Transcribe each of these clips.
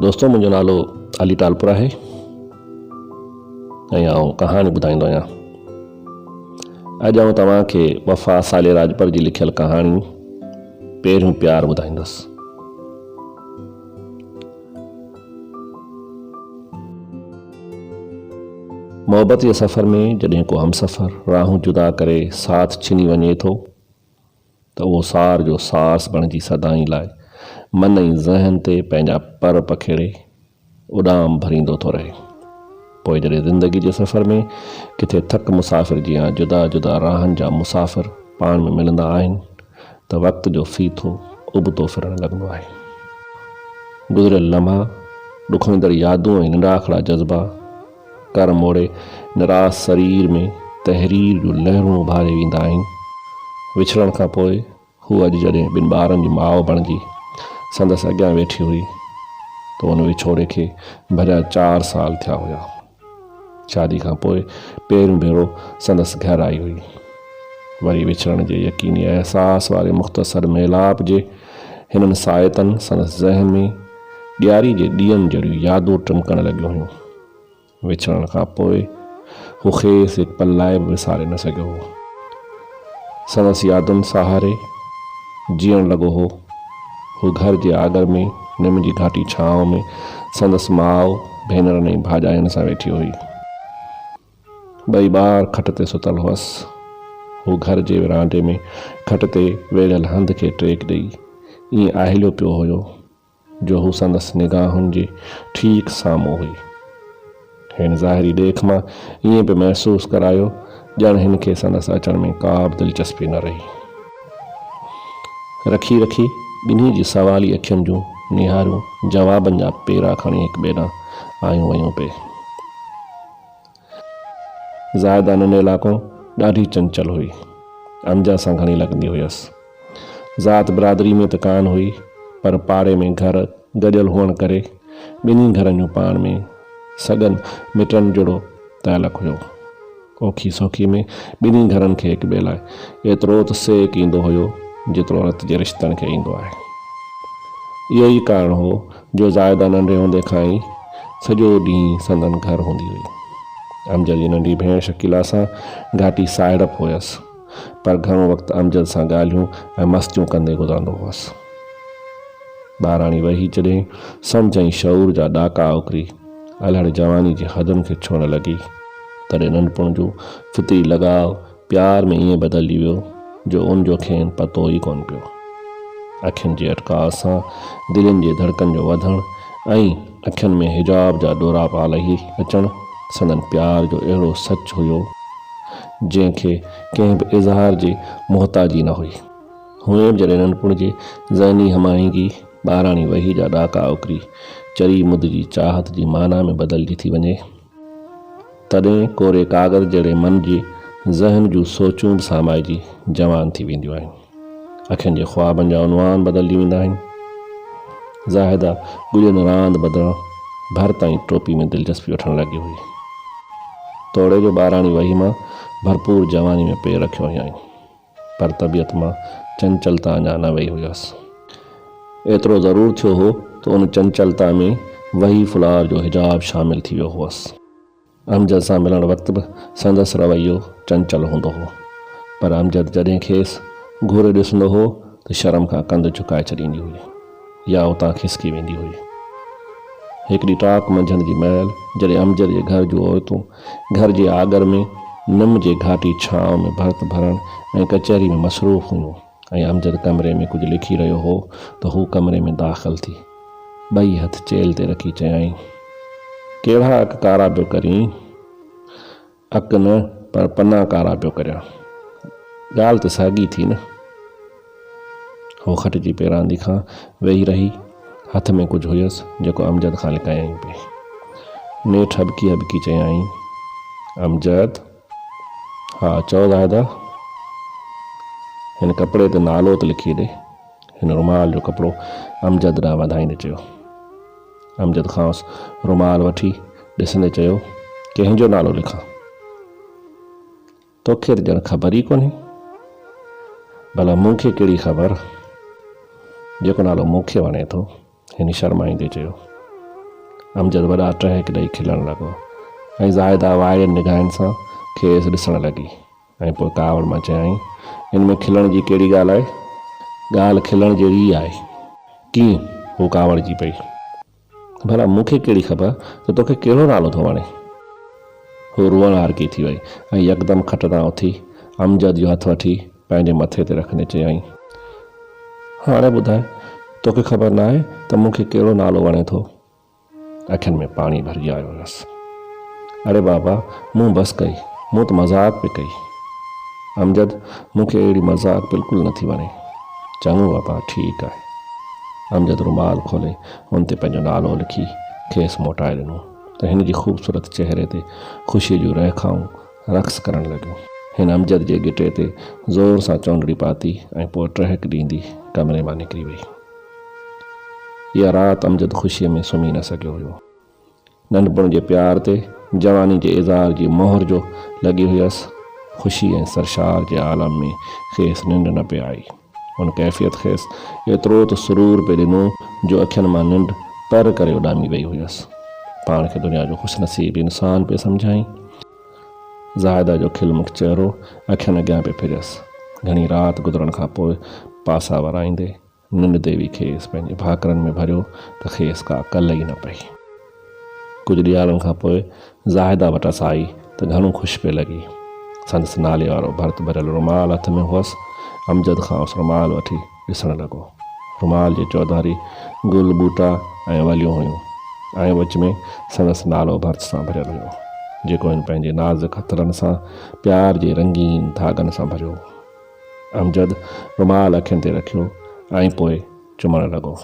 دوستو منهنجو نالو علي ٽالپر آهي ۽ آئون ڪهاڻي ٻڌائيندو آهيان. اڄ آئون توهان کي وفا صالح راڄپر جي لکيل ڪهاڻي پهريون پيار ٻڌائيندس. محبت جي سفر ۾ جڏهن ڪو همسفر راهون جدا ڪري ساٿ ڇني وڃي ٿو ته اهو سار جو ساس بڻجي سدائين لاء من ۽ ذهن تي پنهنجا پر پکيڙي اڏام ڀريندو ٿو رهي. پوء جڏهن زندگي جي سفر ۾ ڪٿي ٿڪ مسافر جيان جدا جدا راهن جا مسافر پاڻ ۾ ملندا آهن ته وقت جو ڦيٿو ابتو ڦرڻ لڳندو آهي. گذريل لمحا، ڏکوئيندڙ يادون ۽ ننڍاکڙا جذبا ڪر موڙي نراس سرير ۾ تحرير جون لهرون اڀاري ويندا آهن. وڇڙڻ کان پوء هوء اڄ جڏهن ٻن ٻارن جي ماء بڻجي سندس اڳيان ويٺي هئي ته ان وڇوڙي کي ڀريا چار سال ٿيا هيا. شادي کان پوء پهريون ڀيرو سندس گهر آئي هئي. وري وڇڙڻ جي يقيني احساس واري مختصر ميلاپ جي هنن ساعتن سندس ذهن ۾ ڏياري جي ڏيئن جهڙيون يادون ٽمڪڻ لڳيون هيون. وڇڙڻ کان پوء هو کيس هڪ پل لاء به وساري نه سگهيو هو. سندس يادن سهاري جيئڻ لڳو هو. هو گهر جي آڳر ۾ نم جي گهاٽي ڇانو ۾ سندس ماء، ڀينرن ۽ ڀاڄاين سان ويٺي هئي. ٻئي ٻار کٽ تي ستل هئس. هو گهر جي ورانڊي ۾ کٽ تي ويڙهيل هنڌ کي ٽيڪ ڏئي ائين آهليو پيو هيو، جو هو سندس نگاهن جي ٺيڪ سامهون هئي. هن ظاهري ڏيک مان ائين پئي محسوس ڪرايو ڄڻ هن کي سندس اچڻ ۾ ڪا به دلچسپي نه رهي. رکي رکي ٻنهي جي سوالي اکين جون نهاريون جوابن جا پيرا کڻي هڪ ٻئي ڏانهن آيون ويون پئي. زاهده ننڍي لاڪون ڏاڍي چنچل هئي. امجد سان گهڻي لڳندي هيس. ذات برادري ۾ ته ڪانه هئي پر پاڙي ۾ گهر گڏيل هئڻ ڪري ٻنهي گهرن جو پاڻ ۾ سڳن مٽن جهڙو تعلق هيو. اوکي سوکي ۾ ٻنهي گهرن کي هڪ ٻئي لاء ايترو ته سيڪ ايندو هيو جيترو رت جي رشتن کي ايندو آهي. اهو ئي ڪارڻ هو جو زاهده ننڍي هوندي کان ئي سڄو ڏينهن سندن گهر هوندي هئي. امجد جي ننڍي ڀيڻ شڪيلا سان گهاٽي ساهيڙپ هيس. پر گهڻو وقت امجد سان ڳالهيون ۽ مستيون ڪندي گذرندو هئس. ٻاراڻي وهي جڏهن سمجهه ۽ شعور جا ڏاڪا اڪري الهڙ جواني جي حدن کي ڇهڻ لڳي، تڏهن ننڍپڻ جو فطري لڳاء پيار ۾ ائين بدلجي ويو جو ان جو کين پتو ئي ڪونه پيو. اکين جي اٽڪاء سان دلين جي ڌڙڪن جو وڌڻ ۽ اکين ۾ حجاب جا ڏوراپا لهي اچڻ سندن پيار جو اهڙو سچ هيو، جنهن کي ڪنهن به اظهار جي محتاجي نه هئي. هونئن به جڏهن ننڍپڻ جي ذهني هم آهنگي ٻاراڻي وهي جا ڏاڪا اڪري چري مد جي چاهت جي معنيٰ ۾ بدلجي ٿي وڃي، تڏهن ڪوري ڪاغذ جهڙي من جي ذهن جون سوچون به سامائجي جوان ٿي وينديون آهن. اکين جي خوابن جا عنوان بدلجي ويندا آهن. زاهده ڳجهن راند بدران ڀرت ۽ ٽوپي ۾ دلچسپي وٺڻ لڳي هئي. توڙي جو ٻاراڻي وهي مان ڀرپور جواني ۾ پير رکيو هيائين، پر طبيعت مان چنچلتا اڃا نه وئي هيس. ايترو ضرور ٿيو هو ته ان چنچلتا ۾ وهي ڦلار جو حجاب شامل ٿي ويو هئس. امجد سان ملڻ وقت به سندس رويو چنچل هوندو هو، پر امجد جڏهن کيس گهوري ڏسندو هو ته شرم کان ڪنڌ جهڪائي ڇڏيندي هئي يا اتان کسڪي ويندي هئي. هڪڙي ٽاڪ منجهند جي مهل جڏهن امجد جي گهر جون عورتون گهر جي آڳر ۾ نم جي گهاٽي ڇانو ۾ ڀرت ڀرڻ ۽ ڪچهري ۾ مصروف هيون ۽ امجد ڪمري ۾ ڪجهه لکي رهيو هو ته هو ڪمري ۾ داخل ٿي ٻئي هٿ چيلهه تي رکي چيائين، ڪهڙا اک ڪارا پيو ڪرين؟ اک نه پر پنا ڪارا پيو ڪريان. ڳالهه ته ساڳي ٿي نه. هوء کٽ جي پيراندي کان ويهي رهي. هٿ ۾ ڪجهه هيس جيڪو امجد کان لڪايائين پئي. نيٺ هٻڪي هٻڪي چيائين، امجد! ها چئو زاهده! هن ڪپڙي تي نالو ته لکي ڏي. هن رومال جو ڪپڙو امجد ڏانهن وڌائيندي چيو. امجد کانئس رومال وٺي ڏسندي چيو، ڪنهن جو نالو لکان؟ توکي ته ڄڻ خبر ئي ڪونهي. ڀلا مون کي ڪهڙي خبر؟ جيڪو نالو مون کي وڻي ٿو. هن شرمائيندي چيو. امجد وڏا ٽهڪ ڏئي کلڻ لڳو ۽ زاهده وائڙين نگاهن سان کيس ڏسڻ لڳي ۽ پوء ڪاوڙ مان چيائين، ان ۾ کلڻ جي ڪهڙي ڳالهه آهي؟ ڳالهه کلڻ جهڙي ئي آهي. ڪيئن؟ هوء ڪاوڙجي پئي. ڀلا مون کي ڪهڙي خبر ته توکي ڪهڙو نالو ٿو وڻي؟ هوء روئڻهارڪي ٿي وئي ۽ يڪدم کٽ تان اٿي امجد جو هٿ وٺي پنهنجي مٿي تي رکندي چيائين، هاڻي ٻڌاء، توکي خبر ناهي ته مون کي ڪهڙو نالو وڻي ٿو؟ اکين ۾ پاڻي ڀرجي آيو هيس. اڙي بابا، مون بس ڪئي، مون ته مذاق پئي ڪئي. امجد، مون کي اهڙي مذاق بلڪل نٿي وڻي. چڱو بابا، ٺيڪ آهي. امجد رومال کولي ان تي پنهنجو نالو لکي کيس موٽائي ڏنو ته هن جي خوبصورت چهري تي خوشيء جون ريکائون رقص ڪرڻ لڳيون. هن امجد جي ڳٽي تي زور سان چونڊڙي پاتي ۽ پوء ٽهڪ ڏيندي ڪمري مان نڪري وئي. اها رات امجد خوشيء ۾ سمهي نه سگهيو هيو. ننڍپڻ جي پيار تي جواني جي اظهار جي مهر جو لڳي هيس. خوشي ۽ سرشار جي عالم ۾ کيس ننڊ نه پئي آئي. ان ڪيفيت کيس ايترو ته سرور پئي ڏنو جو اکين مان ننڊ پر ڪري اڏامي وئي هيس. پاڻ کي دنيا جو خوش نصيب انسان پئي سمجهيائين. زاهده جو کلمک چهرو اکين اڳيان پئي ڦريس. گهڻي رات گذرڻ کان پوء پاسا ورائيندي ننڊ ديوي کيس پنهنجي ڀاڪرن ۾ ڀريو ته کيس ڪا ڪل ئي نه پئي. ڪجهه ڏيهاڙن کان پوء زاهده وٽس آئي ته گهڻو خوش پئي لڳي. سندس نالي وارو ڀرت ڀريل رومال هٿ ۾ هئس. امجد کانئس رومال وٺي ڏسڻ لڳو. رومال جي چوڌاري گل ٻوٽا ۽ وليون هيون ۽ وچ ۾ سندس نالو ڀرت سان ڀريل هيو، جيڪو هن پنهنجي نازڪ هٿڙن سان پيار جي رنگين ڌاڳن سان ڀريو هو. امجد رومال اکين تي رکيو ۽ پوء چمڻ لڳو.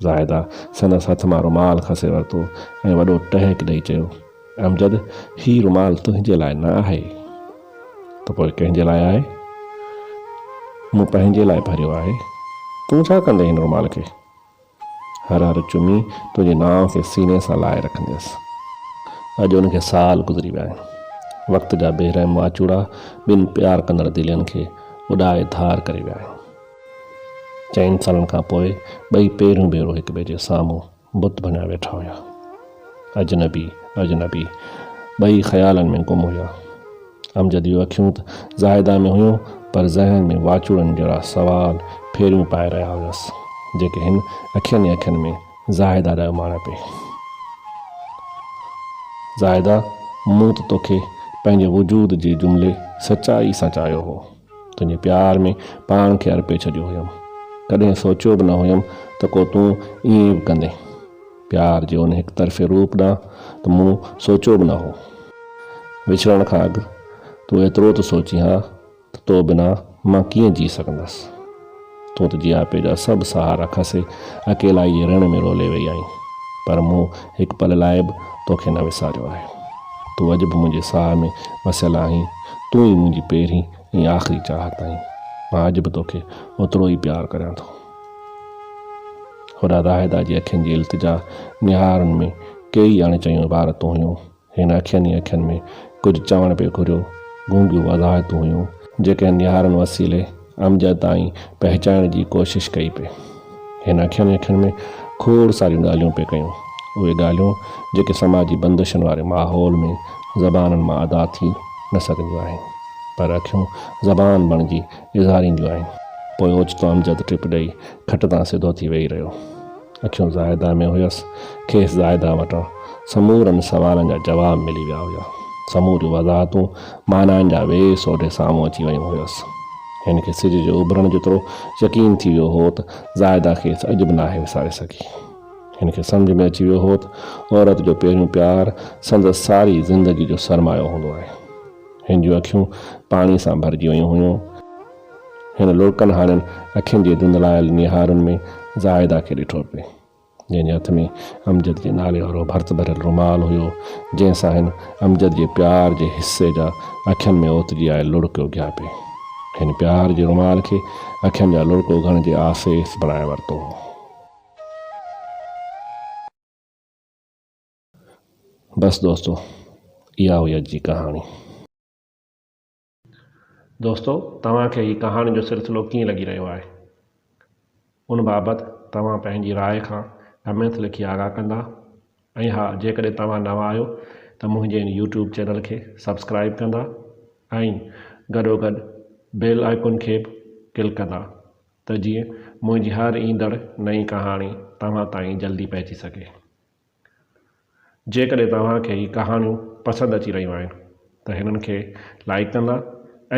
زاهده سندس هٿ مان رومال کسي ورتو ۽ وڏو ٽهڪ ڏئي چيو، امجد هي رومال تنهنجي لاء نه آهي. ته پوء ڪنهن جي لاء آهي؟ مون پنهنجي لاء ڀريو آهي. تون ڇا ڪندين هن رومال کي؟ هر هر چمي تنهنجي نانء کي سيني سان لائي رکنديس. اڄ ان کي سال گذري ويا آهن. وقت جا بي رحم واچوڙا ٻن پيار ڪندڙ دلين کي اڏائي ڌار ڪري ويا آهن. چئن سالن کان پوء ٻئي پهريون ڀيرو هڪ ٻئي جي سامهون بت بڻيا ويٺا هيا. اجنبي اجنبي ٻئي خيالن ۾ گم هيا. امجد جون اکيون ته زاهده ۾ هيون پر ذهن ۾ واچوڙن جهڙا سوال ڦيريون پائي رهيا هيس، جيڪي هن اکين ئي اکين ۾ زاهده ڏانهن اماڻيا پئي. زاهده، مون ته توکي پنهنجي وجود جي جملي سچائي سان چاهيو هو. تنهنجي پيار ۾ پاڻ کي ارپي ڇڏيو هيم. ڪڏهن سوچيو به نه هيم ته ڪو تون ائين به ڪندين. پيار جي ان هڪ طرفي روپ ڏانهن ته مون سوچيو به نه هو. وڇڙڻ کان اڳ تون ايترو ته سوچين ها ته تو بنا مان ڪيئن جي سگهندس. تون ته جياپي جا سڀ سهارا کسي اڪيلائي جي رڻ ۾ رولي وئي آهين، پر مون هڪ پل لاء به توکي نه وساريو آهي. تون اڄ به منهنجي ساهه ۾ وسيل آهين، تون ئي منهنجي پهرين ۽ آخري چاهت آهين. مان اڄ به توکي اوترو ئي پيار ڪريان ٿو. هوڏانهن زاهده جي اکين جي التجا نهارن ۾ ڪيئي اڻ چيون عبارتون هيون. هن اکين ئي اکين ۾ ڪجهه چوڻ پئي گهريو. گونگيون وضاحتون هيون، جيڪي هن نهارن وسيلي امجد تائين پهچائڻ جي ڪوشش ڪئي پئي. هن اکين ئي اکين ۾ کوڙ ساريون ڳالهيون پئي ڪيون. اهي ڳالهيون جيڪي سماجي بندشن واري ماحول ۾ زبانن مان ادا ٿي نه سگهنديون آهن، پر اکيون زبان بڻجي اظهارينديون آهن. پوء اوچتو امجد ٽپ ڏئي کٽ تان سڌو ٿي ويهي رهيو. اکيون زاهده ۾ هيس. کيس زاهده وٽان سمورن سوالن جا جواب ملي ويا هيا. سموريون وضاحتون معنائن جا ويس اوڍي سامهون اچي ويون هيس. هن کي سج جي اڀرڻ جيترو يقين ٿي ويو هو ته زاهده کيس اڄ به ناهي وساري سگهي. هن کي سمجهه ۾ اچي ويو هو ته عورت جو پهريون پيار سندس ساري زندگي جو سرمايو هوندو آهي. هن جون اکيون پاڻي سان ڀرجي ويون هيون. هن لڙڪن هاڻين اکين جي ڌنڌلايل نهارن ۾ زاهده کي ڏٺو پئي، جنهن جي هٿ ۾ امجد جي نالي وارو ڀرت ڀريل رومال هيو، جنهن سان هن امجد جي پيار جي حصي جا اکين ۾ اوتجي آيل لڙڪ اگهيا پئي. هن پيار جي رومال کي اکين جا لڙڪ اگهڻ جي آسيس بڻائي ورتو هو. بس دوستو اها هئي اڄ جي ڪهاڻي. دوستو توهان کي هي ڪهاڻين جو سلسلو ڪيئن لڳي رهيو آهي ان بابت توهان پنهنجي راء کان ڪمينٽس لکي آگاهه ڪندا. ۽ ها جيڪڏهن توهان نوان آهيو ته منهنجي هن يوٽيوب چينل کي سبسڪرائيب ڪندا ۽ گڏوگڏ بيل آئيڪن کي به ڪلڪ ڪندا ته جيئن منهنجي هر ايندڙ نئين ڪهاڻي توهان تائين جلدي پهچي سگهي. جيڪڏهن توهان کي هي ڪهاڻيون پسند اچي رهيون آهن ته هنن کي لائيڪ ڪندا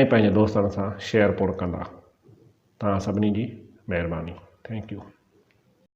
۽ پنهنجي دوستن سان شيئر پڻ ڪندا. توهان سڀني جي مهرباني. Thank you.